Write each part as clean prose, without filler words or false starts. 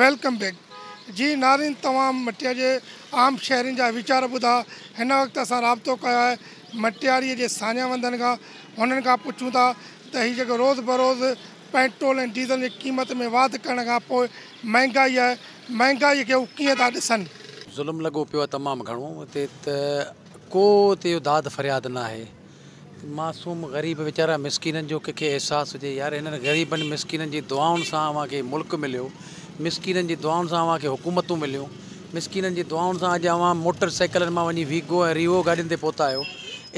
Welcome back جي ناظرين توهان مٽياري جي عام شهرين جا ويچار ٻڌا هن وقت اسان رابطو ڪيو آهي مٽياري جي ساڃاهه وندن کان هنن کان پڇون ٿا ته هي جيڪو روز بروز پيٽرول ۽ ڊيزل جي قيمت ۾ واڌ ڪرڻ کان پوء مهنگائي آهي مهنگائي کي هو ڪيئن ٿا ڏسن. ظلم لڳو پيو آهي تمام گهڻو اتي ته ڪو اتي جو داد فرياد ناهي. معصوم غريب ويچارا مسڪينن جو ڪنهن کي احساس هجي يار هنن غريبن مسڪينن جي دعائن سان اوهان کي ملڪ مليو مسڪينن جي دعائن سان اوهان کي حڪومتون مليون مسڪينن جي دعائن سان اڄ اوهان موٽر سائيڪلن مان وڃي ويگو ۽ ريوو گاڏين تي پهتا آهيو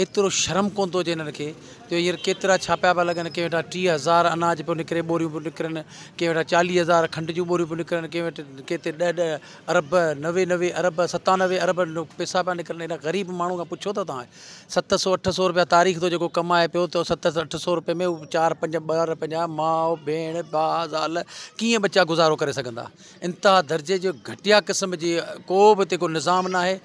ايترو شرم ڪونه ٿو اچي هنن کي جو هينئر ڪيترا ڇاپا پيا لڳن ڪنهن وٽان 30,000 اناج پيو نڪري ٻوريون پيون نڪرن ڪنهن وٽان 40,000 کنڊ جون ٻوريون پيون نڪرن ڪنهن وٽ ڪنهن تي ڏهه ڏهه ارب نوي نوي ارب 97 ارب پئسا پيا نڪرن هن غريب ماڻهو کان پڇو ٿا توهان ست سو اٺ سو روپيا تاريخ ٿو جيڪو ڪمائي پيو ته ست اٺ سو روپئي ۾ هو چار پنج ٻار پنهنجا ماء ڀيڻ ڀاء زال ڪيئن ٻچا گذارو ڪري سگهندا انتها درجي جو گهٽيا قسم جي ڪو به هتي ڪو نظام ناهي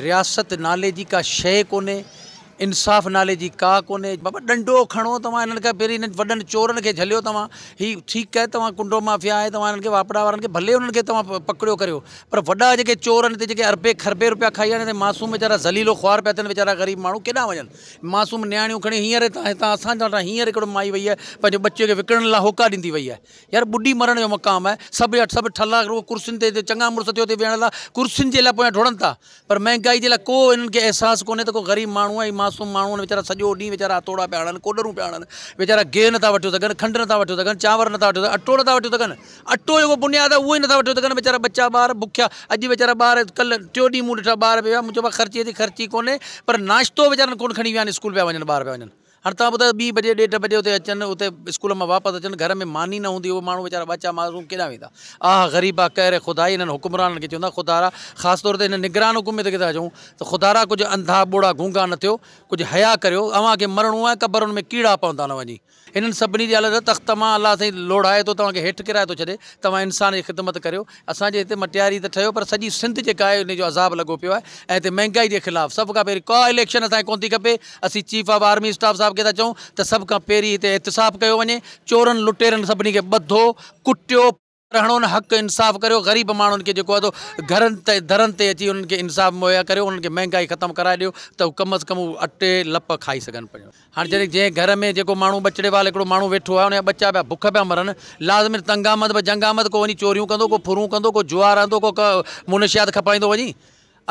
رياست نالي جي ڪا شيء ڪونهي انصاف نالي جي ڪا ڪونهي بابا ڏنڊو کڻو توهان هنن کان پهرين هنن وڏن چورن کي جهليو توهان هي ٺيڪ آهي توهان ڪنڊو مافيا آهي توهان هنن کي واپڊا وارن کي ڀلي انهن کي توهان پڪڙيو ڪريو پر وڏا جيڪي چور آهن هتي جيڪي اربين کربين روپيا کائي ويا آهن هتي معصوم ويچارا ذليل و خوار پيا ٿين ويچارا غريب ماڻهو ڪيڏانهن وڃن معصوم نياڻيون کڻي هينئر هتان هتان اسان وٽان هينئر هڪڙو مائي وئي آهي پنهنجو ٻچي کي وڪڻڻ لاء هوڪا ڏيندي وئي آهي يار ٻڏي مرڻ جو مقام آهي سڀ جا سڀ ٺلها رڳو ڪرسين تي چڱا مڙس ٿيو اتي ويهڻ لاء ڪرسين جي لاء پويان ڊوڙن ٿا پر مهنگائي جي لاء ڪو انهن کي احساس ڪونهي ته ڪو غريب ماڻهو آهي معصوم ماڻهو آهن ويچارا سڄو ڏينهن ويچارا هٿوڙا پيا هڻن ڪوڏرون پيا هڻن ويچارا گيهه نٿا وٺيو سگهن کنڊ نٿا وٺيو سگهن چانور نٿا وٺيو سگهن اٽو نٿا وٺيو سگهن اٽو جيڪو بنياد آهي اهو ئي نٿا وٺيو سگهن ويچارا ٻچا ٻار بکيا اڄ ويچارا ٻار ڪلهه ٽيون ڏينهن مون ڏٺا ٻار پيا مون چيو ڀاء خرچي اٿئي خرچي ڪونهي پر ناشتو ويچارن ڪونه کڻي ويا آهن اسڪول پيا وڃن ٻار پيا وڃن هاڻي توهان ٻڌايو ٻي بجي ڏيڍ بجي اتي اچن اتي اسڪول مان واپس اچن گهر ۾ ماني نه هوندي اهي ماڻهو ويچارا ٻچا معصوم ڪيڏانهن ويندا آه غريبا قهر خدائي انهن حڪمرانن کي چوندا خدارا خاص طور تي هن نگران حڪومت کي ٿا چئون ته خدارا ڪجهه انڌا ٻوڙا گونگا نه ٿيو ڪجهه حيا ڪريو اوهان کي مرڻو آهي قبرن ۾ ڪيڙا پوندا نه وڃي انهن سڀني جي حالت تخت مان الله سائين لوڙهائي ٿو توهان کي هيٺ ڪيرائي ٿو ڇڏي توهان انسان جي خدمت ڪريو اسان جي هتي مٽياري ته ٺهيو پر سڄي سنڌ جيڪا آهي ان جو عذاب لڳو پيو آهي ۽ هتي مهنگائي جي خلاف سڀ کان پهرين ڪا اليڪشن اسان کي ڪونه ٿي کپي اسين چيف آف آرمي اسٽاف صاحب کي ٿا چئون ته سڀ کان پهرين هتي احتساب ڪيو وڃي چورن لٽيرن سڀني کي ٻڌو ڪٽيو رهڻو نه حق انصاف ڪريو غريب ماڻهن کي جيڪو آهي سو گهرن تي درن تي اچي انهن کي انصاف مهيا ڪريو انهن کي مهنگائي ختم ڪرائي ڏيو ته هو ڪم از ڪم هو اٽي لپ کائي سگهن پيون هاڻي جڏهن جنهن گهر ۾ جيڪو ماڻهو ٻچڙي وال هڪڙو ماڻهو ويٺو آهي ان جا ٻچا پيا بک پيا مرن لازمي تنگ آمد به جنگ آمد ڪو وڃي چوريون ڪندو ڪو ڦرون ڪندو ڪو جوا رهندو ڪو منشيات کپائيندو وڃي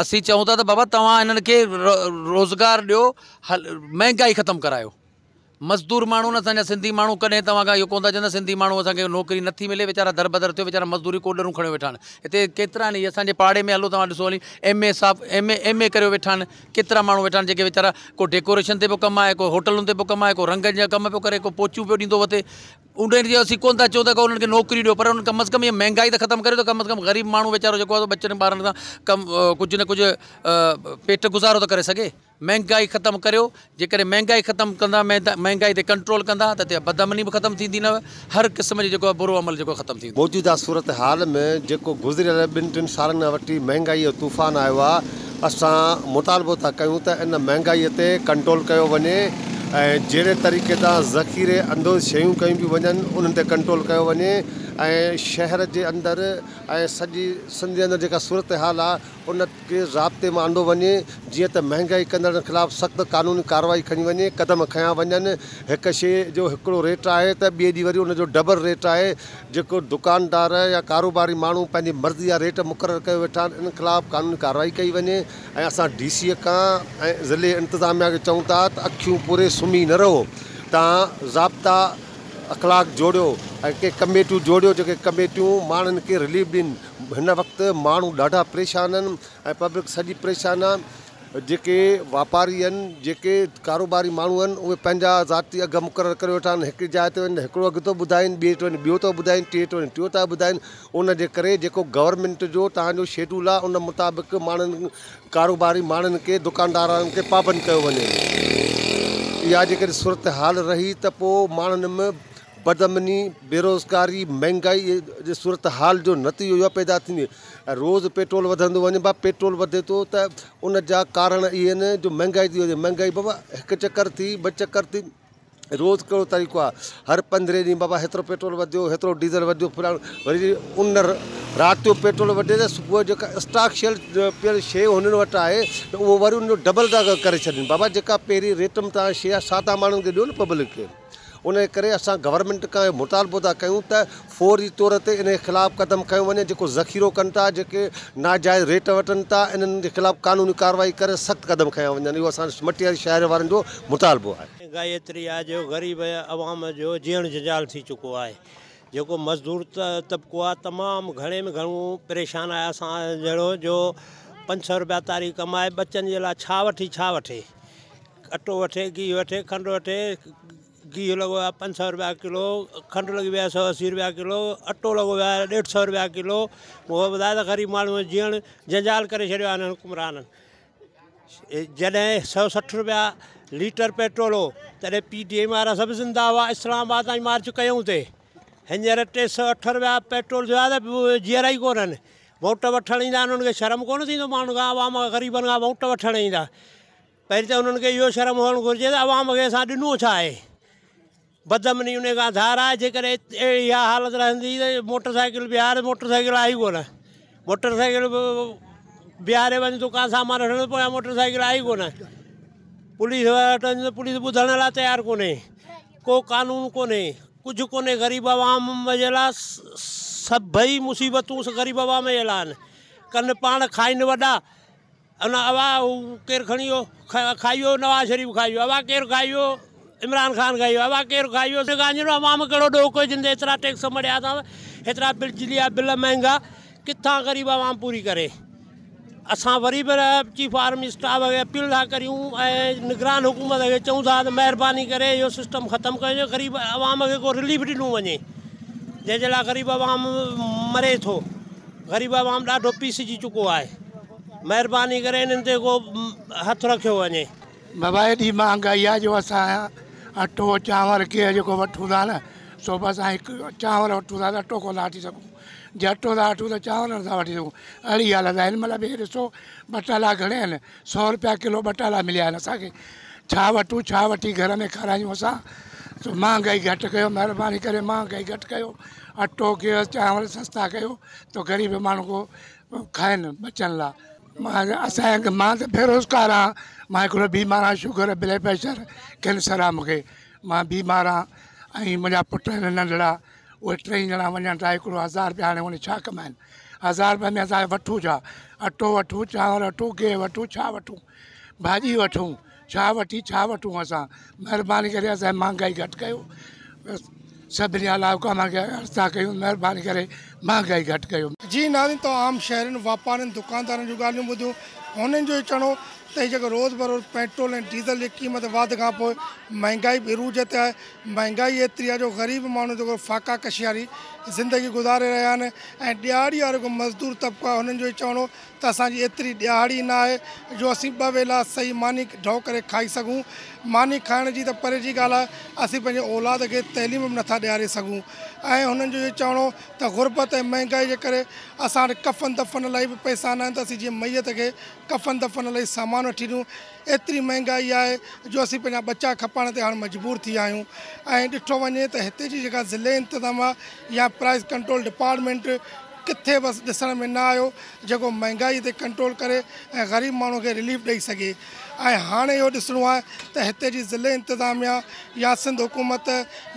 اسين چئون ٿا ته بابا توهان هنن کي روزگار ڏيو مهنگائي ختم ڪرايو مزدور ماڻهو نه اسان جا سنڌي ماڻهو ڪڏهن توهان کان اهو ڪونه ٿا چون ته سنڌي ماڻهو اسان کي نوڪري نٿي ملي ويچارا دربدر ٿيو ويچارا مزدوري ڪوڏرون کڻيو ويٺا آهن هتي ڪيترا آهن هي اسان جي پاڙي ۾ هلو توهان ڏسو هلي ايم اي صاحب ايم اي ايم اي ڪريو ويٺا آهن ڪيترا ماڻهو ويٺا آهن جيڪي ويچارا ڪو ڊيڪوريشن تي پيو ڪم آهي ڪو هوٽلن تي پيو ڪم آهي ڪو رنگن جا ڪم پيو ڪري ڪو پوچيون پيو ڏيندو وتي انهن کي اسين ڪونه ٿا چئون ته انهن کي نوڪري ڏيو پر انهن ڪم از ڪم هي مهنگائي ته ختم ڪريو ته ڪم از ڪم غريب ماڻهو ويچارو جيڪو آهي ٻچن ٻارن سان ڪم ڪجهه نه ڪجهه پيٽ گذارو ته ڪري سگهي مهنگائي ختم ڪريو، جيڪڏهن مهنگائي ختم ڪندا مهنگائي تي ڪنٽرول ڪندا ته اتي بدامني به ختم ٿيندي نه هر قسم جي جيڪو آهي برو عمل جيڪو ختم ٿيندو. موجوده صورتحال ۾ جيڪو گذريل ٻن ٽن سالن کان وٺي مهنگائي جو طوفان آيو آهي اسان مطالبو ٿا ڪيون ته ان مهنگائي تي ڪنٽرول ڪيو وڃي ۽ جهڙي طريقي تان ذخيري اندوز شيون ڪيون پيون وڃن انهن تي ڪنٽرول ڪيو وڃي ۽ شهر جي اندر ۽ سڄي سنڌ جي اندر جيڪا صورتحال آهي ان کي ضابطي ۾ آندو وڃي، جيئن ته مهانگائي ڪندڙن خلاف سخت قانوني ڪارروائي کڻي وڃي، قدم کنيا وڃن، هڪ شيء جو هڪڙو ريٽ آهي ته ٻئي ڏينهن وري ان جو ڊبل ريٽ آهي، جيڪو دڪاندار يا ڪاروباري ماڻهو پنهنجي مرضي جا ريٽ مقرر ڪيو ويٺا آهن، انهن خلاف قانوني ڪارروائي ڪئي وڃي ۽ اسان ڊي سي کان ۽ ضلعي انتظاميا کي چئون ٿا ته اکيون پوري سمهي نه رهو، توهان ضابطا اخلاق جوڙيو ۽ ڪي ڪميٽيون جوڙيو جيڪي ڪميٽيون ماڻهن کي رليف ڏين. هن وقت ماڻهو ڏاڍا پريشان آهن ۽ پبلڪ سڄي پريشان آهي جيڪي واپاري آهن جيڪي ڪاروباري ماڻهو آهن اهي پنهنجا ذاتي اگهه مقرر ڪري ويٺا آهن هڪڙي جاء تي وڃ هڪڙو اگهه ٿو ٻڌائين ٻئي وٽ وڃ ٻيو ٿو ٻڌائين ٽئين وٽ وڃ ٽيون ٿا ٻڌائين ان جي ڪري جيڪو گورنمينٽ جو توهان جو شيڊول آهي ان مطابق ماڻهن ڪاروباري ماڻهن کي دڪاندارن کي پابند ڪيو وڃي اها جيڪڏهن صورتحال رهي ته پوء ماڻهن ۾ بدامني، بيروزگاري، مهنگائي جي صورتحال جو نتيجو اهو پيدا ٿيندي ۽ روز پيٽرول وڌندو وڃي با پيٽرول وڌي ٿو ته ان جا ڪارڻ اهي آهن جو مهنگائي ٿي وڃي مهنگائي بابا هڪ چڪر ٿي ٻه چڪر ٿي روز ڪهڙو طريقو آ هر پندرهين ڏينهن بابا هيترو پيٽرول وڌيو هيترو ڊيزل وڌيو فلاڻو وري ان رات جو پيٽرول وڌي ته صبح جو جيڪا اسٽاڪ شيل پيل شي هنن وٽ آهي ته اهو وري ان جو ڊبل ٿا ڪري ڇڏين بابا جيڪا پهرين ريٽ ۾ توهان شي آ سا توهان ماڻهن کي ڏيو نه پبلڪ کي ان جي ڪري اسان گورنمينٽ کان اهو مطالبو ٿا ڪيون ته فوري طور تي ان جي خلاف قدم کنيو وڃي جيڪو ذخيرو ڪن ٿا جيڪي ناجائز ريٽ وٺن ٿا انهن جي خلاف قانوني ڪارروائي ڪري سخت قدم کنيا وڃن اهو اسان مٽياري شهر وارن جو مطالبو آهي. مهانگائي ايتري آهي جو غريب عوام جو جيئڻ جنجال ٿي چڪو آهي جيڪو مزدور طبقو آهي تمام گهڻي ۾ گهڻو پريشان آهي اسان جهڙو جو 500 روپيا تاريخ ڪمائي ٻچن جي لاء ڇا وٺي ڇا وٺي اٽو وٺي گيهه وٺي کنڊ وٺي گيهه لڳو آهي 500 روپيا ڪلو کنڊ لڳي وئي آهي 180 روپيا ڪلو اٽو لڳو ويو آهي 150 روپيا ڪلو مون کي ٻڌايو ته غريب ماڻهو جو جيئڻ جنجال ڪري ڇڏيو آهي هنن حڪمرانن جڏهن 160 روپيا ليٽر پيٽرول هو تڏهن پي ڊي ايم وارا سڀ زنده هئا اسلام آباد تائين مارچ ڪيون تي هينئر 308 روپيا پيٽرول ٿيو آهي ته جيئرا ئي ڪونهن ووٽ وٺڻ ايندا آهن انهن کي شرم ڪونه ٿيندو ماڻهن کان عوام کان غريبن کان ووٽ وٺڻ ايندا پهرين ته انهن کي اهو شرم هئڻ گهرجي ته عوام کي اسان ڏنو ڇا آهي بدامني ان کان ڌار آهي جيڪڏهن اها حالت رهندي ته موٽر سائيڪل بيهاري موٽر سائيڪل آئي ڪونه موٽر سائيڪل بيهاري وڃ دڪان سامان وٺڻ پويان موٽر سائيڪل آئي ڪونه پوليس وٽ وڃ ته پوليس ٻڌڻ لاء تيار ڪونهي ڪو قانون ڪونهي ڪجهه ڪونهي غريب عوام جي لاء سڀئي مصيبتون غريب عوام جي لاء آهن ڪن پاڻ کائن وڏا ان اوا ڪير کڻي ويو کائي ويو نواز شريف کائي ويو اوا ڪير کائي ويو عمران خان کائي ويو اوا ڪير کائي ويو گانجرو عوام ڪهڙو ڏوهه ڪيو جن تي ايترا ٽيڪس مڙهيا اٿا هيترا بجلي جا بل مهنگا ڪٿان غريب عوام پوري ڪري اسان وري به چيف آرمي اسٽاف کي اپيل ٿا ڪريون ۽ نگران حڪومت کي چئون ٿا ته مهرباني ڪري اهو سسٽم ختم ڪيو وڃي غريب عوام کي ڪو رليف ڏنو وڃي جنهن جي لاء غريب عوام مري ٿو غريب عوام ڏاڍو پيسجي چڪو آهي مهرباني ڪري انهن تي ڪو هٿ رکيو وڃي. بابا ايڏي مهانگائي آ جو اسان اٽو چانور گيهه جيڪو وٺون ٿا نه سو به اسان هڪ چانور وٺون ٿا ته اٽو ڪونه ٿا وٺي سگهون جي اٽو ٿا وٺون ته چانور نٿا وٺي سگهون اهڙي حالت آهي هن مهل به ڏسو ٻٽالا گهڻي آهن 100 روپيا ڪلو ٻٽالا مليا آهن اسانکي ڇا وٺون ڇا وٺي گهر ۾ کارايون اسان سو مهانگائي گهٽ ڪيو مهرباني ڪري مهانگائي گهٽ ڪيو اٽو گيهه چانور سستا ڪيو ته غريب ماڻهو ڪو کائن بچن لا مان اسان مان ته بيروزگار آهيان مان هڪڙو بيمار آهيان شگر بلڊ پريشر ڪينسر آهي مونکي مان بيمار آهيان ۽ منهنجا پٽ آهن ننڍڙا اهي ٽئي ڄڻا وڃن ٿا هڪڙو 1000 رپيا هاڻي ان ڇا ڪمائن 1000 رپيا ۾ اسان وٺون ڇا اٽو وٺون چانور وٺون گيهه وٺون ڇا وٺون ڀاڄي وٺون ڇا وٺي ڇا وٺون اسان مهرباني ڪري اسان جي مهانگائي گهٽ ڪيو سڀني اعليٰ حڪام کي عرض ٿا ڪيون مهرباني ڪري مهانگائي گهٽ ڪيو. جي ناظرين توهان عام شهرين واپارين دڪاندارن جون ڳالهيون ٻڌيون هنن جو چوڻ هو ته هي جيڪو روز بروز پيٽرول ۽ ڊيزل جي قيمت واڌ کان پوء مهانگائي به عروج تي آهي مهانگائي ايتري آهي جو غريب ماڻهو جيڪو فاقا ڪشي واري زندگي گذاري رهيا آهن ۽ ڏهاڙي وارو جيڪو مزدور طبقو آهي هنن جو چوڻ هو ته اسان جي ايتري ڏهاڙي نه آهي جو اسين ٻه ويلا صحيح ماني ڍؤ ڪري کائي سگهون. ماني کائڻ جي ته پري جي ڳالهه آهي، اسين پنهنجي اولاد کي تعليم به نٿا ڏياري سگهون ۽ هنن جو اهو چوڻ هو ته غربت ۽ مهنگائي جي ڪري اسان وٽ ڪفن دفن لاء به پئسا نه آهن ته اسين جيئن ميت کي ڪفن دفن لاء سامان وٺي ڏيون. ايتري مهنگائي آهي جو اسين پنهنجا ٻچا کپائڻ تي هاڻ مجبور ٿي ويا آهيون ۽ ڏٺو وڃي ته هتي جي جيڪا ضلعي انتظاميا يا پرائس ڪنٽرول ڊپارٽمينٽ ڪٿي به ڏسڻ ۾ نه آيو جيڪو مهنگائي تي ڪنٽرول ڪري ۽ غريب ماڻهو کي رليف ڏئي سگهي ۽ هاڻي اهو ڏسڻو آهي ته هتي جي ضلعي انتظاميا يا سنڌ حڪومت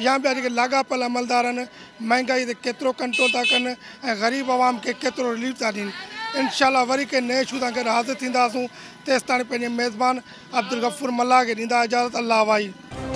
يا ٻيا جيڪي لاڳاپيل عملدار آهن مهنگائي تي ڪيترو ڪنٽرول ٿا ڪن ۽ غريب عوام کي ڪيترو رليف ٿا ڏين انشاء الله وري ڪنهن نئين اشو سان گڏ حاضر ٿينداسون تيستاڻي پنهنجي ميزبان عبدالغفور ملاح کي ڏيندا اجازت الله واهي.